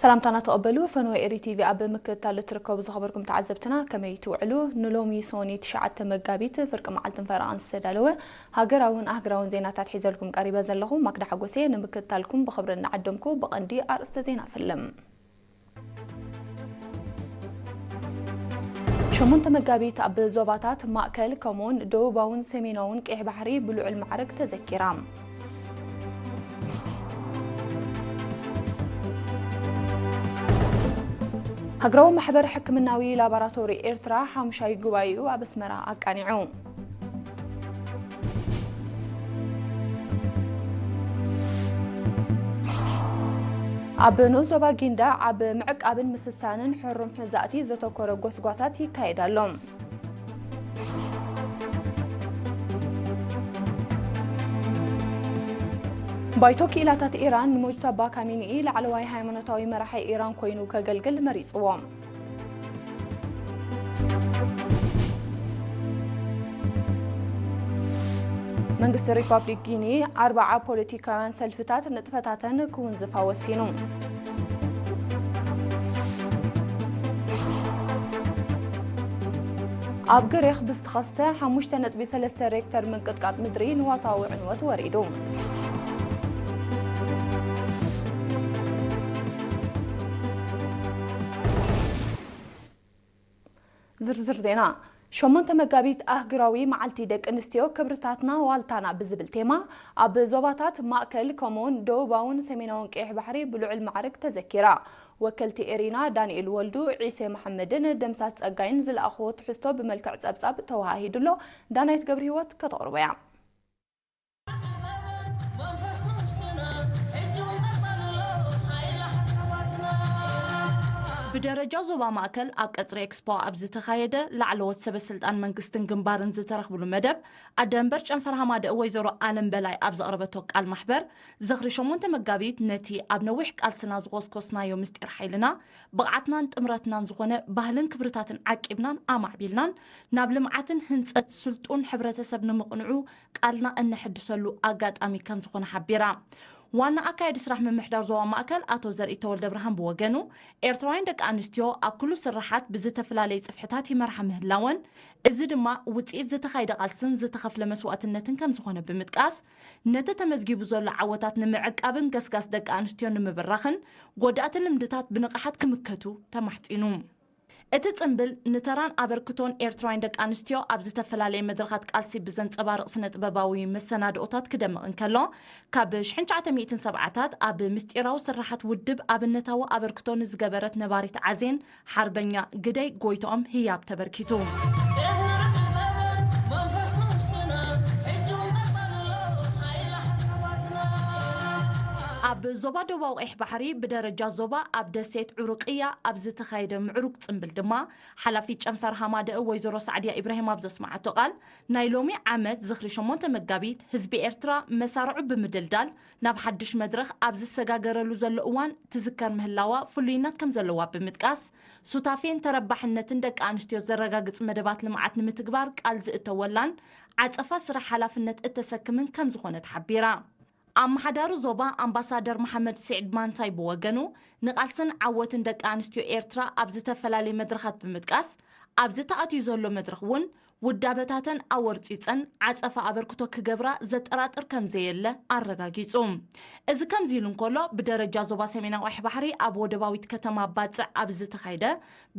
ሰላምታና ተቐበሉ። ፈነወ ኤሪ ቲቪ ኣብ ምክትታል እትርከቡ ዝኸበርኩም ተዓዘብትና ከመይ ትውዕሉ? ንሎሚ ሶኒ ትሽዓተ መጋቢት ፍርቂ መዓልትን ፈረቓን ዝተዳለወ ሃገራውን ኣህግራውን ዜናታት ሒዘልኩም ቀሪበ ዘለኹ ማክዳ ሓጎሴ። ንምክትታልኩም ብኽብሪ እናዓደምኩ ብቐንዲ ኣርእስተ ዜና ፍልም። ሸሞንተ መጋቢት ኣብ ዞባታት ማእከል ከምኡውን ደቡባውን ሰሜናውን ቀይሕ ባሕሪ ብልዑል ማዕርግ ተዘኪራ። ሃገራዊ ማሕበር ሕክምናዊ ላቦራቶሪ ኤርትራ ሓሙሻይ ጉባኤኡ ኣብ ኣስመራ ኣቃኒዑ። ኣብ ንኡስ ዞባ ጊንዳዕ ኣብ ምዕቃብን ምስሳንን ሕሩም ሕዛእቲ ዘተኮረ ጎስጓሳት ይካየድ ኣሎ። ባይቶ ክኢላታት ኢራን ንሞጅታባ ካሚኒኢ ላዕለዋይ ሃይማኖታዊ መራሒ ኢራን ኮይኑ ከገልግል መሪጽዎ። መንግስቲ ሪፓብሊክ ጊኒ ኣርብዓ ፖለቲካውያን ሰልፍታት ንጥፈታተን ክውንዝፋ ወሲኑ። ኣብ ግሪኽ ብዝተኸስተ ሓሙሽተ ነጥቢ ሰለስተ ሬክተር ምንቅጥቃጥ ምድሪ ንዋታዊ ዕንወት ወሪዱ። ዝርዝር ዜና። ሸሞንተ መጋቢት ኣህግራዊ መዓልቲ ደቂ ኣንስትዮ ክብርታትና ዋልታና ብዝብል ቴማ ኣብ ዞባታት ማእከል ከምኡውን ደቡባውን ሰሜናውን ቀይሕ ባሕሪ ብልዑል ማዕርግ ተዘኪራ። ወከልቲ ኤሪና ዳንኤል ወልዱ፣ ዒሴ መሓመድን ደምሳስ ጸጋይን ዝለኣኽዎ ትሕዝቶ ብመልክዕ ጸብጻብ ተወሃሂዱሎ። ዳናይት ገብረ ህይወት ከተቕርቦ እያ። ብደረጃ ዞባ ማእከል ኣብ ቀጽሪ ኤክስፖ ኣብ ዝተኻየደ ላዕለዎት ሰበ ስልጣን መንግስትን ግንባርን ዝተረኽብሉ መደብ፣ ኣደ መንበር ጨንፈር ሃማደእ ወይዘሮ ኣለም በላይ ኣብ ዘቕረበቶ ቃል ማሕበር፣ ዝኽሪ ሸሞንተ መጋቢት ነቲ ኣብ ነዊሕ ቃልስና ዝኾስኮስናዮ ምስጢር ሓይልና፣ ብቕዓትናን ጥምረትናን ዝኾነ ባህልን ክብርታትን ዓቂብናን ኣማዕቢልናን ናብ ልምዓትን ህንጸት ስልጡን ሕብረተሰብ ንምቕንዑ ቃልና እነሐድሰሉ ኣጋጣሚ ከም ዝኾነ ሓቢራ። ዋና ኣካያዲ ስራሕ ምምሕዳር ዞባ ማእከል ኣቶ ዘርኢ ተወልደ ብርሃን ብወገኑ፣ ኤርትራውያን ደቂ ኣንስትዮ ኣብ ኩሉ ስራሓት ብዝተፈላለየ ጽፍሕታት ይመርሓ ምህላወን፣ እዚ ድማ ውጽኢት ዝተኻየደ ቃልስን ዝተኸፍለ መስዋእትነትን ከም ዝኾነ ብምጥቃስ፣ ነቲ ተመዝጊቡ ዘሎ ዓወታት ንምዕቃብን ገስጋስ ደቂ ኣንስትዮ ንምብራኽን ጎዳእቲ ልምድታት ብንቕሓት ክምከቱ ተማሕጺኑ። እቲ ጽምብል ንተራን ኣበርክቶን ኤርትራውያን ደቂ ኣንስትዮ ኣብ ዝተፈላለየ መድረኻት ቃልሲ ብዘንጸባርቕ ስነ-ጥበባዊ መሰናድኦታት ክደምቕ እንከሎ፣ ካብ ሽሕን ትሽዓተ ሚእትን ሰብዓታት ኣብ ምስጢራዊ ስርሓት ውድብ ኣብነታዊ ኣበርክቶ ንዝገበረት ነባሪት ዓዜን ሓርበኛ ግደይ ጎይትኦም ህያብ ተበርኪቱ። ቅድሚ ርቢ ዘበን መንፈስና ውሽጥና፣ ሕጂ እውን ቀጻሊ ኣሎ ሓይሊ ሓሳባትና። ኣብ ዞባ ደቡባዊ ቀይሕ ባሕሪ ብደረጃ ዞባ ኣብ ደሴት ዑሩቅያ ኣብ ዝተኻየደ ምዕሩግ ጽምብል ድማ፣ ሓላፊት ጨንፈር ሃማደእ ወይዘሮ ሳዕድያ ኢብራሂም ኣብ ዘስመዓቶ ቃል፣ ናይ ሎሚ ዓመት ዝኽሪ ሸሞንተ መጋቢት ህዝቢ ኤርትራ መሳርዑ ብምድልዳል ናብ ሓድሽ መድረኽ ኣብ ዝሰጋገረሉ ዘሎ እዋን ትዝከር ምህላዋ ፍሉይነት ከም ዘለዋ ብምጥቃስ፣ ሱታፌን ተረባሕነትን ደቂ ኣንስትዮ ዘረጋግጽ መደባት ልምዓት ንምትግባር ቃል ዝእተወላን ዓጸፋ ስራሕ ሓላፍነት እተሰክምን ከም ዝኾነት ሓቢራ። ኣመሓዳሪ ዞባ ኣምባሳደር መሓመድ ስዒድ ማንታይ ብወገኑ፣ ንቓልስን ዓወትን ደቂ ኣንስትዮ ኤርትራ ኣብ ዝተፈላለየ መድረኻት ብምጥቃስ፣ ኣብዚ ተኣትዩ ዘሎ መድረኽ እውን ውዳበታተን ኣወርጺጸን ዓጸፋ ኣበርክቶ ክገብራ ዘጠራጥር ከም ዘየለ ኣረጋጊጹ። እዚ ከምዚ ኢሉ እንከሎ፣ ብደረጃ ዞባ ሰሜናዊ ቀይሕ ባሕሪ ኣብ ወደባዊት ከተማ ባጽዕ ኣብ ዝተኻየደ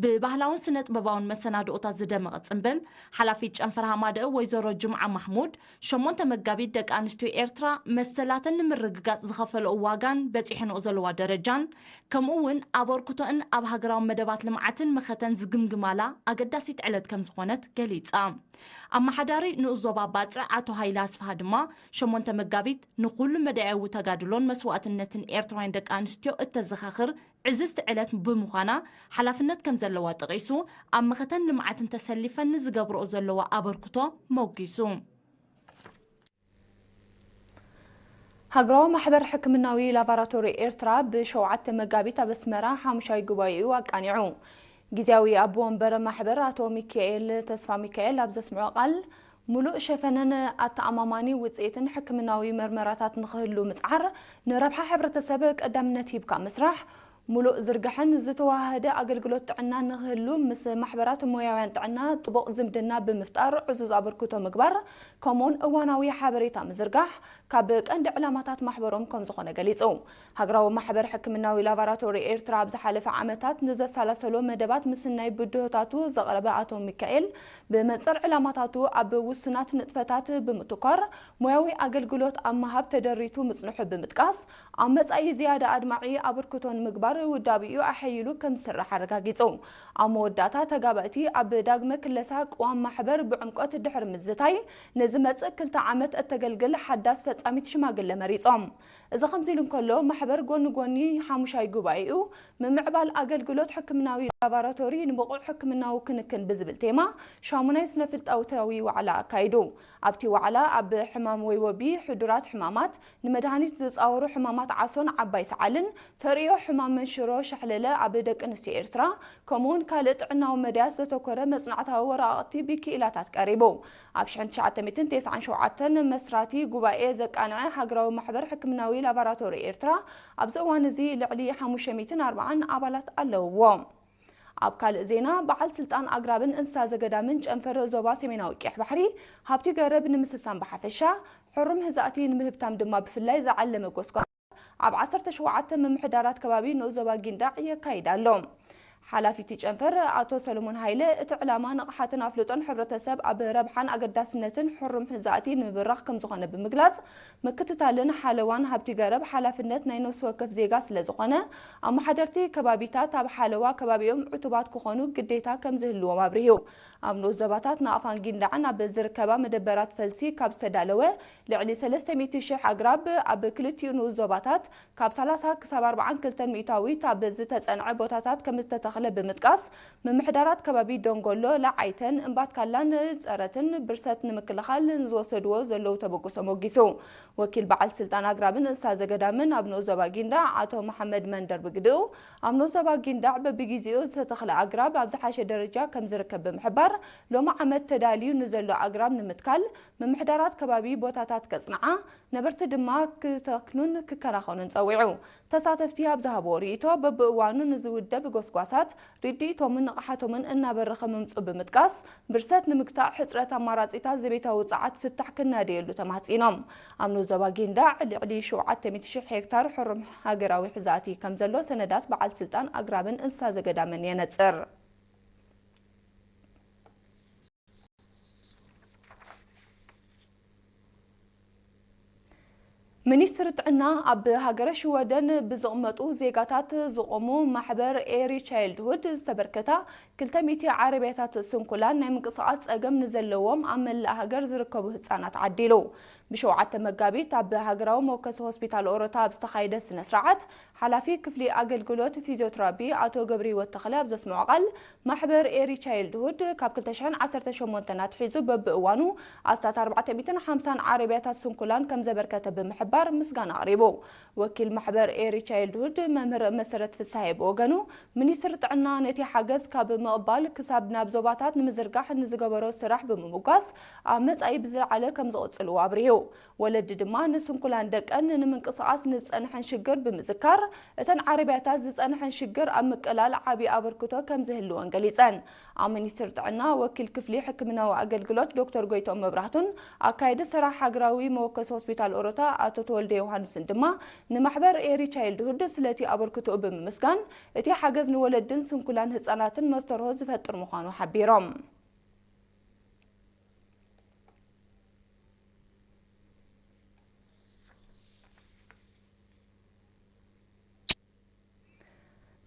ብባህላውን ስነ-ጥበባውን መሰናድኦታት ዝደመቐ ጽምብል፣ ሓላፊት ጨንፈር ሃማደእ ወይዘሮ ጅምዓ ማሕሙድ፣ ሸሞንተ መጋቢት ደቂ ኣንስትዮ ኤርትራ መሰላተን ንምርግጋጽ ዝኸፈለኦ ዋጋን በጺሐንኦ ዘለዋ ደረጃን፣ ከምኡ እውን ኣበርክቶእን ኣብ ሃገራዊ መደባት ልምዓትን መኸተን ዝግምግማላ ኣገዳሲት ዕለት ከም ዝኾነት ገሊጻ። ኣመሓዳሪ ንኡስ ዞባ ባጽዕ ኣቶ ሃይለ ኣስፍሃ ድማ፣ ሸሞንተ መጋቢት ንኹሉ መዳያዊ ተጋድሎን መስዋእትነትን ኤርትራውያን ደቂ ኣንስትዮ እተዘኻኽር ዕዝዝቲ ዕለት ብምዃና ሓላፍነት ከም ዘለዋ ጠቒሱ፣ ኣብ መኸተን ልምዓትን ተሰሊፈን ንዝገብርኦ ዘለዋ ኣበርክቶ ሞጊሱ። ሃገራዊ ማሕበር ሕክምናዊ ላቦራቶሪ ኤርትራ ብሸውዓተ መጋቢት ኣብ ኣስመራ ሓሙሻይ ጉባኤኡ ኣቃኒዑ። ግዝያዊ ኣቦ ወንበር ማሕበር ኣቶ ሚካኤል ተስፋ ሚካኤል ኣብ ዘስምዖ ቃል፣ ምሉእ ሸፈነን ኣተኣማማኒ ውጽኢትን ሕክምናዊ መርመራታት ንኽህሉ ምጽዓር፣ ንረብሓ ሕብረተሰብ ቀዳምነት ሂብካ ምስራሕ፣ ምሉእ ዝርግሐን ዝተዋሃደ ኣገልግሎት ጥዕና ንክህሉ ምስ ማሕበራት ሞያውያን ጥዕና ጥቡቕ ዝምድና ብምፍጣር ዕዙዝ ኣበርክቶ ምግባር፣ ከምኡውን እዋናዊ ሓበሬታ ምዝርጋሕ ካብ ቀንዲ ዕላማታት ማሕበሮም ከም ዝኾነ ገሊጹ። ሃገራዊ ማሕበር ሕክምናዊ ላቦራቶሪ ኤርትራ ኣብ ዝሓለፈ ዓመታት ንዘሰላሰሎ መደባት ምስናይ ብድሆታቱ ዘቕረበ ኣቶ ሚካኤል፣ ብመንጽር ዕላማታቱ ኣብ ውሱናት ንጥፈታት ብምትኳር ሞያዊ ኣገልግሎት ኣብ ምሃብ ተደሪቱ ምጽንሑ ብምጥቃስ፣ ኣብ መጻኢ ዝያዳ ኣድማዒ ኣበርክቶ ንምግባር ውዳቤኡ ኣሐይሉ ከም ዝስራሕ ኣረጋጊጹ። ኣብ መወዳእታ ተጋባእቲ ኣብ ዳግመ ክለሳ ቅዋም ማሕበር ብዕምቆት ድሕሪ ምዝታይ፣ ንዝመጽእ ክልተ ዓመት እተገልግል ሓዳስ ፈጻሚት ሽማግለ መሪጾም። እዚ ከምዚ ኢሉ እንከሎ፣ ማሕበር ጎኒ ጎኒ ሓሙሻይ ጉባኤኡ ምምዕባል ኣገልግሎት ሕክምናዊ ላቦራቶሪ ንብቑዕ ሕክምናዊ ክንክን ብዝብል ቴማ ሻሙናይ ስነ-ፍልጠታዊ ዋዕላ ኣካይዱ። ኣብቲ ዋዕላ ኣብ ሕማም ወይወቢ፣ ሕዱራት ሕማማት፣ ንመድሃኒት ዝጻወሩ ሕማማት ዓሶን ዓባይ ሰዓልን፣ ተርእዮ ሕማም መንሽሮ ሸሕለለ ኣብ ደቂ ኣንስትዮ ኤርትራ፣ ከምኡውን ካልእ ጥዕናዊ መዳያት ዘተኮረ መጽናዕታዊ ወረቓቕቲ ብክኢላታት ቀሪቡ። ኣብ ሽሕን ትሽዓተ ሚእትን ተስዓን ሸውዓተን መስራቲ ጉባኤ ዘቃንዐ ሃገራዊ ማሕበር ሕክምናዊ ላቦራቶሪ ኤርትራ ኣብዚ እዋን እዚ ልዕሊ ሓሙሽተ ሚእትን ኣርባዓን ኣባላት ኣለውዎ። ኣብ ካልእ ዜና፣ በዓል ስልጣን ኣግራብን እንስሳ ዘገዳምን ጨንፈር ዞባ ሰሜናዊ ቀይሕ ባሕሪ፣ ሃብቲ ገረብ ንምስሳን ብሓፈሻ፣ ሕሩም ህዛእቲ ንምህብታም ድማ ብፍላይ ዝዓለመ ጎስጓስ ኣብ ዓሰርተ ሸውዓተ ምምሕዳራት ከባቢ ንኡስ ዞባ ጊንዳዕ የካይድ ኣሎ። ሓላፊ እቲ ጨንፈር ኣቶ ሰሎሞን ሃይለ፣ እቲ ዕላማ ንቕሓትን ኣፍልጦን ሕብረተሰብ ኣብ ረብሓን ኣገዳስነትን ሕሩም ህዛእቲ ንምብራኽ ከም ዝኾነ ብምግላጽ፣ ምክትታልን ሓለዋን ሃብቲ ገረብ ሓላፍነት ናይ ነፍሲ ወከፍ ዜጋ ስለ ዝኾነ፣ ኣመሓደርቲ ከባቢታት ኣብ ሓለዋ ከባቢኦም ዕቱባት ክኾኑ ግዴታ ከም ዝህልዎም ኣብሪሁ። ኣብ ንኡስ ዞባታት ንኣፋን ጊንዳዕን ኣብ ዝርከባ መደበራት ፈልሲ ካብ ዝተዳለወ ልዕሊ ሰለስተ ሚእቲ ሽሕ ኣግራብ ኣብ ክልቲኡ ንኡስ ዞባታት ካብ ሰላሳ ክሳብ ኣርባዓን ክልተን ሚእታዊት ኣብ ዝተጸንዐ ቦታታት ከም ዝተተኽለ ብምጥቃስ፣ ምምሕዳራት ከባቢ ደንጎሎ፣ ላዓይተን እምባትካላን ጸረትን ብርሰት ንምክልኻል ንዝወሰድዎ ዘለዉ ተበግሶ ሞጊሱ። ወኪል በዓል ስልጣን ኣግራብን እንስሳ ዘገዳምን ኣብ ንኡስ ዞባ ጊንዳዕ ኣቶ መሓመድ መንደር ብግድኡ፣ ኣብ ንኡስ ዞባ ጊንዳዕ በብጊዜኡ ዝተተኽለ ኣግራብ ኣብ ዝሓሸ ደረጃ ከም ዝርከብ ብምሕባር፣ ሎሚ ዓመት ተዳልዩ ንዘሎ ኣግራብ ንምትካል ምምሕዳራት ከባቢ ቦታታት ከጽንዓ፣ ነበርቲ ድማ ክተክሉን ክከናኸኑን ጸዊዑ። ተሳተፍቲ ኣብ ዝሃብዎ ርእይቶ፣ በብእዋኑ ንዝውደብ ጎስጓሳት ርድኢቶምን ንቕሓቶምን እናበረኸ ምምጹ ብምጥቃስ፣ ብርሰት ንምግታእ ሕጽረት ኣማራጺታት ዘቤታዊ ጸዓት ፍታሕ ክናደየሉ ተማሕጺኖም። ኣብ ንኡስ ዞባ ጊንዳዕ ልዕሊ ሸውዓተ ሚእቲ ሽሕ ሄክታር ሕሩም ሃገራዊ ሕዛእቲ ከም ዘሎ ሰነዳት በዓል ስልጣን ኣግራብን እንስሳ ዘገዳምን የነጽር። ሚኒስትሪ ጥዕና ኣብ ሃገረ ሽወደን ብዝቕመጡ ዜጋታት ዝቖሙ ማሕበር ኤሪ ቻይልድሁድ ዝተበርከታ ክልተ ሚእቲ ዓረብያታት ስንኩላን ናይ ምንቅስቓስ ጸገም ንዘለዎም ኣብ መላእ ሃገር ዝርከቡ ህጻናት ዓዲሉ። ብሸውዓተ መጋቢት ኣብ ሃገራዊ መወከሲ ሆስፒታል ኦሮታ ኣብ ዝተኻየደ ስነ ስርዓት፣ ሓላፊ ክፍሊ ኣገልግሎት ፊዚዮትራፒ ኣቶ ገብረህይወት ተኽለ ኣብ ዘስምዖ ቃል፣ ማሕበር ኤሪ ቻይልድሁድ ካብ ክልተ ሽሕን ዓሰርተ ሸሞንተን ኣትሒዙ በብእዋኑ ኣስታት ኣርባዕተ ሚእትን ሓምሳን ዓረብያታት ስንኩላን ከም ዘበርከተ ብምሕባር ምስጋና ኣቕሪቡ። ወኪል ማሕበር ኤሪ ቻይልድሁድ መምህር መሰረት ፍስሃየ ብወገኑ፣ ሚኒስትሪ ጥዕና ነቲ ሓገዝ ካብ ምቕባል ክሳብ ናብ ዞባታት ንምዝርጋሕ ንዝገበሮ ስራሕ ብምምጓስ፣ ኣብ መጻኢ ብዝለዓለ ከም ዝቕጽልዎ ኣብሪሁ። ወለዲ ድማ ንስንኩላን ደቀን ንምንቅስቓስ ንዝጸንሐን ሽግር ብምዝካር፣ እተን ዓረብያታት ዝጸንሐን ሽግር ኣብ ምቅላል ዓቢ ኣበርክቶ ከም ዝህልወን ገሊጸን። ኣብ ሚኒስትሪ ጥዕና ወኪል ክፍሊ ሕክምናዊ ኣገልግሎት ዶክተር ጎይትኦም መብራህቱን ኣካየዲ ስራሕ ሃገራዊ መወከሲ ሆስፒታል ኦሮታ ኣቶ ተወልደ ዮሃንስን ድማ ንማሕበር ኤሪ ቻይልድሁድ ስለቲ ኣበርክቶኡ ብምምስጋን፣ እቲ ሓገዝ ንወለድን ስንኩላን ህጻናትን መስተርሆ ዝፈጥር ምዃኑ ሓቢሮም።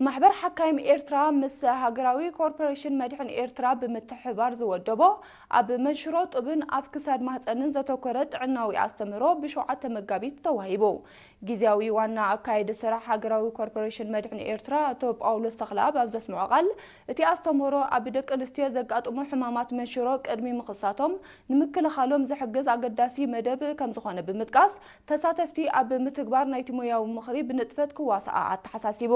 ማሕበር ሓካይም ኤርትራ ምስ ሃገራዊ ኮርፖሬሽን መድሕን ኤርትራ ብምትሕብባር ዝወደቦ ኣብ መንሽሮ ጡብን ኣፍ ክሳድ ማህጸንን ዘተኮረ ጥዕናዊ ኣስተምህሮ ብሸውዓተ መጋቢት ተዋሂቡ። ግዝያዊ ዋና ኣካያዲ ስራሕ ሃገራዊ ኮርፖሬሽን መድሕን ኤርትራ ኣቶ ጳውሎስ ተኽለኣብ ኣብ ዘስምዖ ቃል፣ እቲ ኣስተምህሮ ኣብ ደቂ ኣንስትዮ ዘጋጥሙ ሕማማት መንሽሮ ቅድሚ ምኽሳቶም ንምክልኻሎም ዝሕግዝ ኣገዳሲ መደብ ከም ዝኾነ ብምጥቃስ፣ ተሳተፍቲ ኣብ ምትግባር ናይቲ ሞያዊ ምኽሪ ብንጥፈት ክዋስኣ ኣተሓሳሲቡ።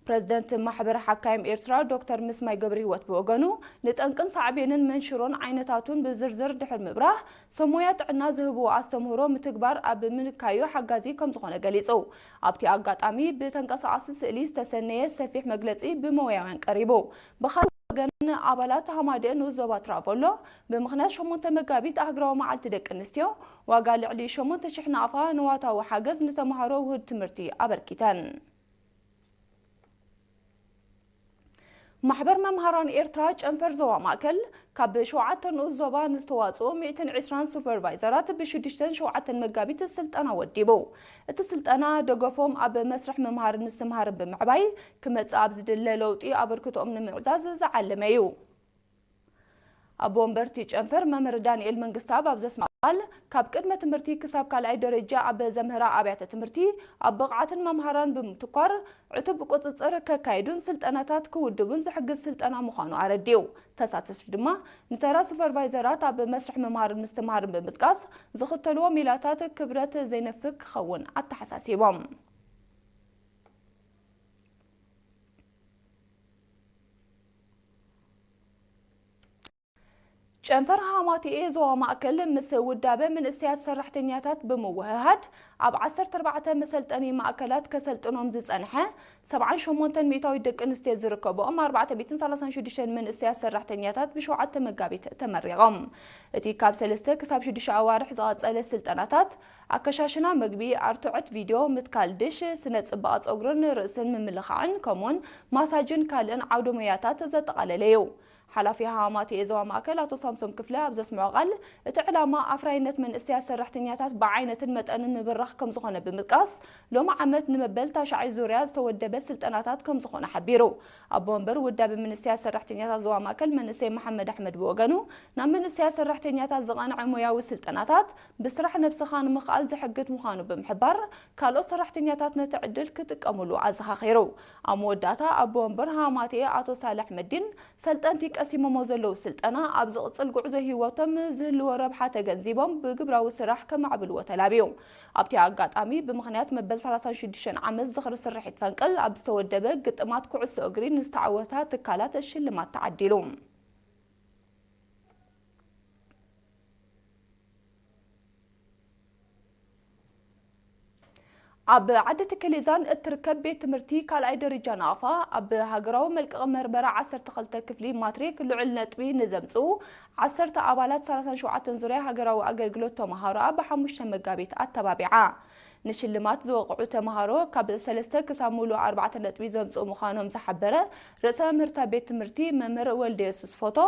ፕረዚደንት ማሕበር ሓካይም ኤርትራ ዶክተር ምስማይ ገብረሂወት ብወገኑ፣ ንጠንቅን ሳዕቤንን መንሽሮን ዓይነታቱን ብዝርዝር ድሕሪ ምብራህ፣ ሰብ ሞያ ጥዕና ዝህብዎ ኣስተምህሮ ምትግባር ኣብ ምንካዩ ሓጋዚ ከም ዝኾነ ገሊጹ። ኣብቲ ኣጋጣሚ ብተንቀሳቓሲ ስእሊ ዝተሰነየ ሰፊሕ መግለጺ ብመውያውያን ቀሪቡ። ብኻልእ ወገን፣ ኣባላት ሃማደኤ ንኡስ ዞባ ትራቮሎ ብምኽንያት ሸሞንተ መጋቢት ኣህግራዊ መዓልቲ ደቂ ኣንስትዮ ዋጋ ልዕሊ ሸሞንተ ሽሕ ናቕፋ ንዋታዊ ሓገዝ ንተምሃሮ ውሁድ ትምህርቲ ኣበርኪተን። ማሕበር መምሃራን ኤርትራ ጨንፈር ዞባ ማእከል ካብ ሸውዓተ ንኡስ ዞባ ንዝተዋጽኡ ሚእትን ዕስራን ሱፐርቫይዘራት ብሽዱሽተን ሸውዓተን መጋቢት ስልጠና ወዲቡ። እቲ ስልጠና ደገፎም ኣብ መስርሕ ምምሃርን ምስትምሃርን ብምዕባይ ክመጽእ ኣብ ዝድለ ለውጢ ኣበርክቶኦም ንምዕዛዝ ዝዓለመ እዩ። ኣቦ ወንበርቲ ጨንፈር መምህር ዳንኤል መንግስተኣብ ኣብ ዘስምዖ ቃል፣ ካብ ቅድመ ትምህርቲ ክሳብ ካልኣይ ደረጃ ኣብ ዘምህራ ኣብያተ ትምህርቲ ኣብ ብቕዓትን መምሃራን ብምትኳር፣ ዕቱብ ቁጽጽር ከካይዱን ስልጠናታት ክውድቡን ዝሕግዝ ስልጠና ምዃኑ ኣረዲኡ። ተሳተፍቲ ድማ ንተራ ሱፐርቫይዘራት ኣብ መስርሕ ምምሃርን ምስትምሃርን ብምጥቃስ፣ ዝኽተልዎ ሜላታት ክብረት ዘይነፍግ ክኸውን ኣተሓሳሲቦም። ጨንፈር ሃማቲኤ ዞባ ማእከል ምስ ውዳበ መንእሰያት ሰራሕተኛታት ብምውህሃድ፣ ኣብ ዓሰርተ ኣርባዕተ መሰልጠኒ ማእከላት ከሰልጥኖም ዝጸንሐ ሰብዓን ሸሞንተን ሚእታዊት ደቂ ኣንስትዮ ዝርከብኦም ኣርባዕተ ሚእትን ሰላሳን ሽዱሽተን መንእሰያት ሰራሕተኛታት ብሸውዓተ መጋቢት ተመሪቖም። እቲ ካብ ሰለስተ ክሳብ ሽዱሽተ ኣዋርሕ ዝቐጸለ ስልጠናታት፣ ኣከሻሽና መግቢ፣ ኣርትዖት ቪድዮ፣ ምትካል ድሽ፣ ስነ ጽባቐ ጸጉርን ርእስን ምምልኻዕን፣ ከምኡውን ማሳጅን ካልእን ዓውደ ሞያታት ዘጠቓለለ እዩ። ሓላፊ ሃማቴ ዞባ ማእከል ኣቶ ሳምሶም ክፍለ ኣብ ዘስምዖ ቃል፣ እቲ ዕላማ ኣፍራይነት መንእሰያት ሰራሕተኛታት ብዓይነትን መጠንን ምብራኽ ከም ዝኾነ ብምጥቃስ፣ ሎሚ ዓመት ንመበል ታሽዓይ ዙርያ ዝተወደበ ስልጠናታት ከም ዝኾነ ሓቢሩ። ኣቦ ወንበር ውዳበ መንእሰያት ሰራሕተኛታት ዞባ ማእከል መንእሰይ መሓመድ ኣሕመድ ብወገኑ፣ ናብ መንእሰያት ሰራሕተኛታት ዝቐንዐ ሞያዊ ስልጠናታት ብስራሕ ነብስኻ ንምኽኣል ዝሕግዝ ምዃኑ ብምሕባር፣ ካልኦት ሰራሕተኛታት ነቲ ዕድል ክጥቀሙሉ ኣዘኻኺሩ። ኣብ መወዳእታ ኣቦ ወንበር ሃማቴ ኣቶ ሳልሕ መዲን፣ ሰልጠንቲ ቀሲሞሞ ዘለዉ ስልጠና ኣብ ዝቕጽል ጉዕዞ ህይወቶም ዝህልዎ ረብሓ ተገንዚቦም ብግብራዊ ስራሕ ከማዕብልዎ ተላብዩ። ኣብቲ ኣጋጣሚ ብምኽንያት መበል ሰላሳን ሽዱሽተን ዓመት ዝኽሪ ስርሒት ፈንቅል ኣብ ዝተወደበ ግጥማት ኩዕሶ እግሪ ንዝተዓወታ ትካላት ሽልማት ተዓዲሉ። ኣብ ዓዲ ተከሌዛን እትርከብ ቤት ትምህርቲ ካልኣይ ደረጃ ናቕፋ፣ ኣብ ሃገራዊ መልቀቒ መርመራ ዓሰርተ ክልተ ክፍሊ ማትሪክ ልዑል ነጥቢ ንዘምጽኡ ዓሰርተ ኣባላት ሰላሳን ሸውዓተን ዙርያ ሃገራዊ ኣገልግሎት ተመሃሮኣ ብሓሙሽተ መጋቢት ኣተባቢዓ። ንሽልማት ዝበቕዑ ተመሃሮ ካብ ሰለስተ ክሳብ ሙሉእ ኣርባዕተ ነጥቢ ዘምጽኡ ምዃኖም ዝሓበረ ርእሰ መምህርታ ቤት ትምህርቲ መምህር ወልደየሱስ ፎቶ፣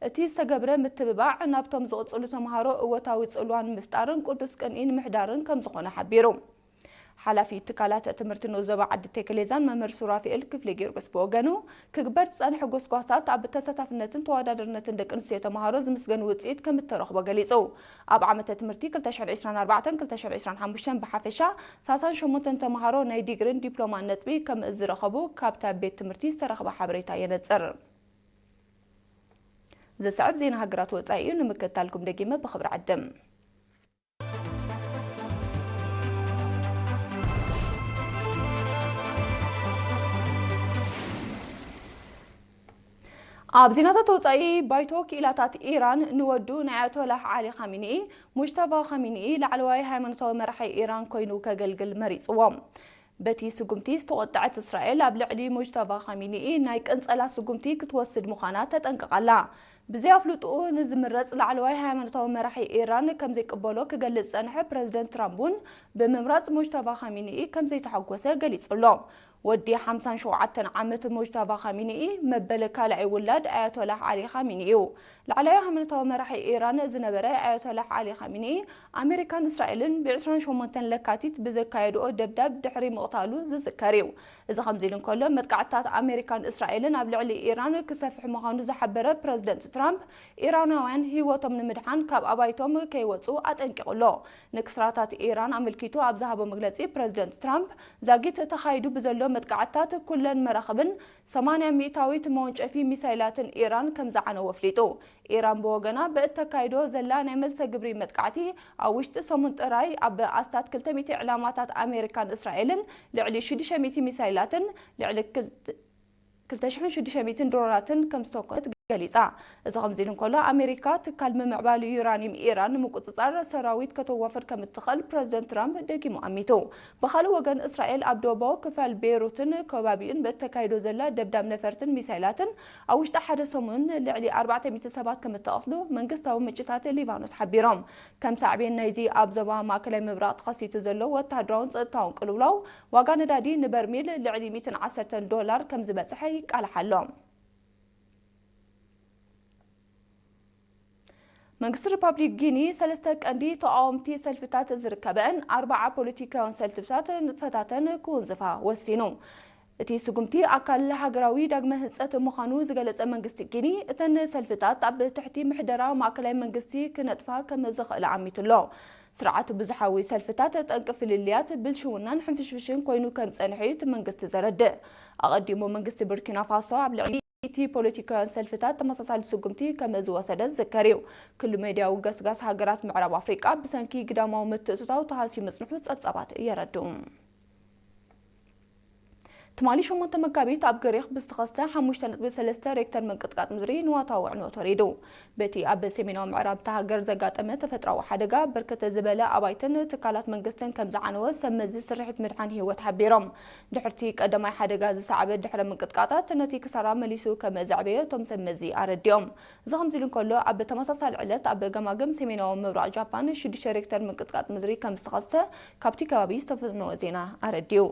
እቲ ዝተገብረ ምትብባዕ ናብቶም ዝቕጽሉ ተመሃሮ እወታዊ ጽልዋ ንምፍጣርን ቅዱስ ቅንኢ ንምሕዳርን ከም ዝኾነ ሓቢሩ። ሓላፊ ትካላት ትምህርቲ ንኡስ ዞባ ዓዲ ቴክሌዛን መምህር ሱራፊኤል ክፍለ ጊዮርጊስ ብወገኑ፣ ክግበር ዝጸንሐ ጎስጓሳት ኣብ ተሳታፍነትን ተወዳዳርነትን ደቂ ኣንስትዮ ተመሃሮ ዝምስገን ውጽኢት ከም እተረኽቦ ገሊጹ። ኣብ ዓመተ ትምህርቲ ክልተ ሽሕን ዕስራን ኣርባዕተን ክልተ ሽሕን ዕስራን ሓሙሽተን ብሓፈሻ ሰላሳን ሸሞንተን ተመሃሮ ናይ ዲግሪን ዲፕሎማን ነጥቢ ከም ዝረኸቡ ካብታ ቤት ትምህርቲ ዝተረኽበ ሓበሬታ የነጽር። ዝስዕብ ዜና ሃገራት ወጻኢ እዩ፣ ንምክትታልኩም ደጊመ ብኽብሪ ዕድም። ኣብ ዜናታት ወጻኢ፣ ባይቶ ክኢላታት ኢራን ንወዱ ናይ ኣያቶላህ ዓሊ ኻሚኒኢ፣ ሙጅተባ ኻሚኒኢ፣ ላዕለዋይ ሃይማኖታዊ መራሒ ኢራን ኮይኑ ከገልግል መሪጽዎ። በቲ ስጉምቲ ዝተቖጠዐት እስራኤል፣ ኣብ ልዕሊ ሙጅተባ ኻሚኒኢ ናይ ቅንጸላ ስጉምቲ ክትወስድ ምዃና ተጠንቅቕ ኣላ። ብዘይ ኣፍልጥኡ ንዝምረጽ ላዕለዋይ ሃይማኖታዊ መራሒ ኢራን ከም ዘይቅበሎ ክገልጽ ዝጸንሐ ፕረዚደንት ትራምፕ እውን ብምምራጽ ሙጅተባ ኻሚኒኢ ከም ዘይተሓጎሰ ገሊጹ ኣሎ። ወዲ ሓምሳን ሸውዓተን ዓመት ሙጅተባ ኻሚኒኢ መበል ካልኣይ ውላድ ኣያቶላህ ዓሊ ኻሚኒ እዩ። ላዕለዋይ ሃይማኖታዊ መራሒ ኢራን ዝነበረ ኣያቶላህ ዓሊ ኻሚኒ፣ ኣሜሪካን እስራኤልን ብ ዕስራን ሸሞንተን ለካቲት ብዘካየድኦ ደብዳብ ድሕሪ ምቕታሉ ዝዝከር እዩ። እዚ ከምዚ ኢሉ እንከሎ፣ መጥቃዕትታት ኣሜሪካን እስራኤልን ኣብ ልዕሊ ኢራን ክሰፍሕ ምዃኑ ዝሓበረ ፕረዚደንት ትራምፕ፣ ኢራናውያን ህይወቶም ንምድሓን ካብ ኣባይቶም ከይወጹ ኣጠንቂቑ ኣሎ። ንክስራታት ኢራን ኣመልኪቱ ኣብ ዝሃቦ መግለጺ፣ ፕረዚደንት ትራምፕ፣ ዛጊት ተኻይዱ ብዘሎ መጥቃዕትታት ኩለን መራኽብን ሰማንያ ሚእታዊት መወንጨፊ ሚሳይላትን ኢራን ከም ዝዓነወ ኣፍሊጡ። ኢራን ብወገና፣ ብእተካይዶ ዘላ ናይ መልሰ ግብሪ መጥቃዕቲ፣ ኣብ ውሽጢ ሰሙን ጥራይ ኣብ ኣስታት ክልተ ሚእቲ ዕላማታት ኣሜሪካን እስራኤልን ልዕሊ ሽዱሽተ ሚእቲ ሚሳይላትን ልዕሊ ክልተ ሽሕን ሽዱሽተ ሚእትን ድሮናትን ከም ዝተኮሰት ገሊጻ። እዚ ከምዚ ኢሉ እንከሎ፣ ኣሜሪካ ትካል ምምዕባል ዩራኒየም ኢራን ንምቁጽጻር ሰራዊት ከተዋፍር ከም እትኽእል ፕረዚደንት ትራምፕ ደጊሙ ኣሚቱ። ብኻልእ ወገን፣ እስራኤል ኣብ ደቡባዊ ክፋል ቤይሩትን ከባቢኡን ብእተካይዶ ዘላ ደብዳብ ነፈርትን ሚሳይላትን፣ ኣብ ውሽጢ ሓደ ሰሙን ልዕሊ ኣርባዕተ ሚእቲ ሰባት ከም እተቐትሉ መንግስታዊ ምንጭታት ሊባኖስ ሓቢሮም። ከም ሳዕቤን ናይዚ፣ ኣብ ዞባ ማእከላይ ምብራቕ ተኸሲቱ ዘሎ ወተሃደራውን ጸጥታውን ቅልውላው፣ ዋጋ ነዳዲ ንበርሚል ልዕሊ ሚእትን ዓሰርተን ዶላር ከም ዝበጽሐ ይቃላሕ ኣሎ። መንግስቲ ሪፓብሊክ ጊኒ ሰለስተ ቀንዲ ተቓወምቲ ሰልፍታት ዝርከበአን ኣርባዓ ፖለቲካውያን ሰልፍታት ንጥፈታተን ክውንዝፋ ወሲኑ። እቲ ስጉምቲ ኣካል ሃገራዊ ዳግመ ህንጸት ምዃኑ ዝገለጸ መንግስቲ ጊኒ፣ እተን ሰልፍታት ኣብ ትሕቲ ምሕደራ ማእከላይ መንግስቲ ክነጥፋ ከም ዝኽእል ኣሚቱ ኣሎ። ስርዓቱ ብዙሓዊ ሰልፍታት፣ ጠንቂ ፍልልያት፣ ብልሽውናን ሕንፍሽፍሽን ኮይኑ ከም ጸንሐ እዩ እቲ መንግስቲ ዘረድእ። ኣቐዲሙ መንግስቲ ቡርኪና ፋሶ ኣብ ልዕሊ እቲ ፖለቲካውያን ሰልፍታት ተመሳሳሊ ስጉምቲ ከም ዝወሰደ ዝዝከር እዩ። ክሉ ሜድያዊ ገስጋስ ሃገራት ምዕራብ ኣፍሪቃ ብሰንኪ ግዳማዊ ምትእትታው ተሃስዩ ምጽንሑ ጸብጻባት የረድኡ። ትማሊ ሸሞንተ መጋቢት ኣብ ገሪኽ ብዝተኸስተ ሓሙሽተ ነጥቢ ሰለስተ ሬክተር ምንቅጥቃጥ ምድሪ ንዋታዊ ዕንወት ወሪዱ። በቲ ኣብ ሰሜናዊ ምዕራብ እታ ሃገር ዘጋጠመ ተፈጥሮኣዊ ሓደጋ፣ ብርክት ዝበለ ኣባይትን ትካላት መንግስትን ከም ዝዓነወ ሰብ መዚ ስርሒት ምድሓን ህይወት ሓቢሮም። ድሕርቲ ቀዳማይ ሓደጋ ዝሰዓበ ድሕረ ምንቅጥቃጣት፣ ነቲ ክሳራ መሊሱ ከም ዘዕበዮ እቶም ሰብ መዚ ኣረዲኦም። እዚ ከምዚ ኢሉ እንከሎ፣ ኣብ ተመሳሳሊ ዕለት ኣብ ገማግም ሰሜናዊ ምብራቕ ጃፓን ሽዱሽተ ሬክተር ምንቅጥቃጥ ምድሪ ከም ዝተኸስተ ካብቲ ከባቢ ዝተፈነወ ዜና ኣረዲኡ።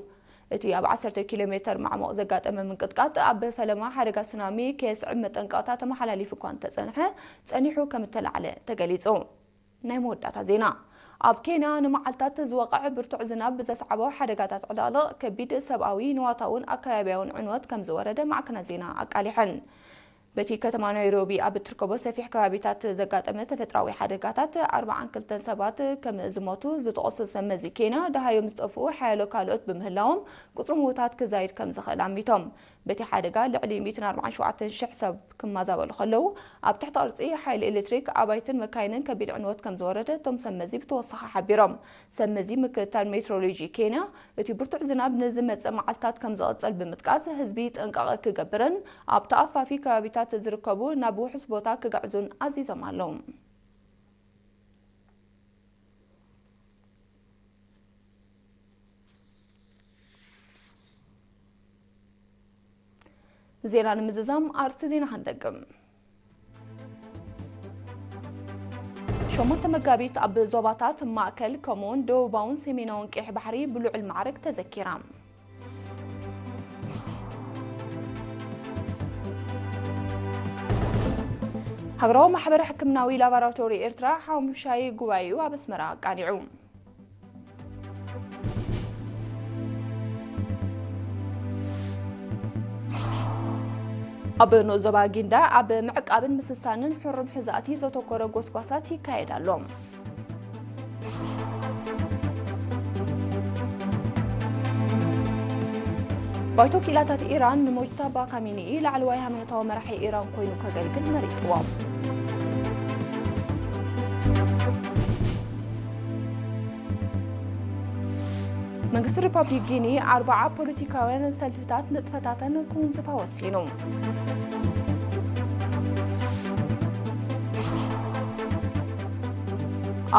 እቲ ኣብ ዓሰርተ ኪሎ ሜተር ማዕሙቕ ዘጋጠመ ምንቅጥቃጥ፣ ኣብ ፈለማ ሓደጋ ሱናሚ ከየስዕብ መጠንቀቕታ ተመሓላሊፉ እኳ እንተጸንሐ፣ ጸኒሑ ከም እተላዕለ ተገሊጹ። ናይ መወዳእታ ዜና። ኣብ ኬንያ ንመዓልታት ዝወቕዐ ብርቱዕ ዝናብ ብዘስዓቦ ሓደጋታት ዕልቕልቕ፣ ከቢድ ሰብኣዊ፣ ንዋታውን ኣከባቢያውን ዕንወት ከም ዝወረደ ማዕከናት ዜና ኣቃሊሐን። በቲ ከተማ ናይሮቢ ኣብ እትርከቦ ሰፊሕ ከባቢታት ዘጋጠመ ተፈጥሮኣዊ ሓደጋታት፣ ኣርባዓን ክልተን ሰባት ከም ዝሞቱ ዝጠቐሱ ሰብ መዚ ኬንያ፣ ደሃዮም ዝጠፍኡ ሓያሎ ካልኦት ብምህላዎም፣ ቁጽሪ ምዉታት ክዛይድ ከም ዝኽእል ኣሚቶም። በቲ ሓደጋ ልዕሊ ሚእትን ኣርባዓን ሸውዓተን ሽሕ ሰብ ክመዛበሉ ከለዉ፣ ኣብ ትሕቲ ቅርጺ ሓይሊ ኤሌክትሪክ፣ ኣባይትን መካይንን ከቢድ ዕንወት ከም ዝወረደ እቶም ሰብ መዚ ብተወሳኺ ሓቢሮም። ሰብ መዚ ምክትታል ሜትሮሎጂ ኬንያ፣ እቲ ብርቱዕ ዝናብ ንዝመጽእ መዓልታት ከም ዝቕጽል ብምጥቃስ፣ ህዝቢ ጥንቃቐ ክገብርን ኣብ ተኣፋፊ ከባቢታት ዝርከቡ ናብ ውሑስ ቦታ ክግዕዙን ኣዚዞም ኣለዉ። ዜና ንምዝዛም ኣርእስቲ ዜና ክንደግም። ሸሞንተ መጋቢት ኣብ ዞባታት ማእከል ከምኡውን ደቡባውን ሰሜናውን ቀይሕ ባሕሪ ብልዑል ማዕርግ ተዘኪራ። ሃገራዊ ማሕበር ሕክምናዊ ላቦራቶሪ ኤርትራ ሓሙሻይ ጉባኤኡ ኣብ ኣስመራ ኣቃኒዑ። ኣብ ንኡስ ዞባ ጊንዳዕ ኣብ ምዕቃብን ምስሳንን ሕሩም ሕዛእቲ ዘተኮረ ጎስጓሳት ይካየድ ኣሎ። ባይቶ ክኢላታት ኢራን ንሞጅታባ ካሚኒኢ ላዕለዋይ ሃይማኖታዊ መራሒ ኢራን ኮይኑ ከገልግል መሪጽዎ። መንግስቲ ሪፓብሊክ ጊኒ ኣርባዓ ፖለቲካውያን ሰልፍታት ንጥፈታተን ክውንዝፋ ወሲኑ።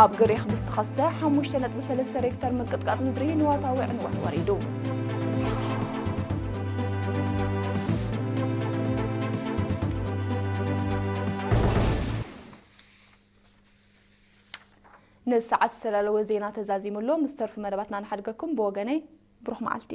ኣብ ግሪኽ ብዝተኸስተ ሓሙሽተ ነጥቢ ሰለስተ ሬክተር ምንቅጥቃጥ ምድሪ ንዋታዊ ዕንወት ወሪዱ። ንሰዓት ዝተዳለወ ዜና ተዛዚሙ ኣሎ። ምስ ተርፊ መደባትና ንሓድገኩም። ብወገነይ ብሩኽ መዓልቲ።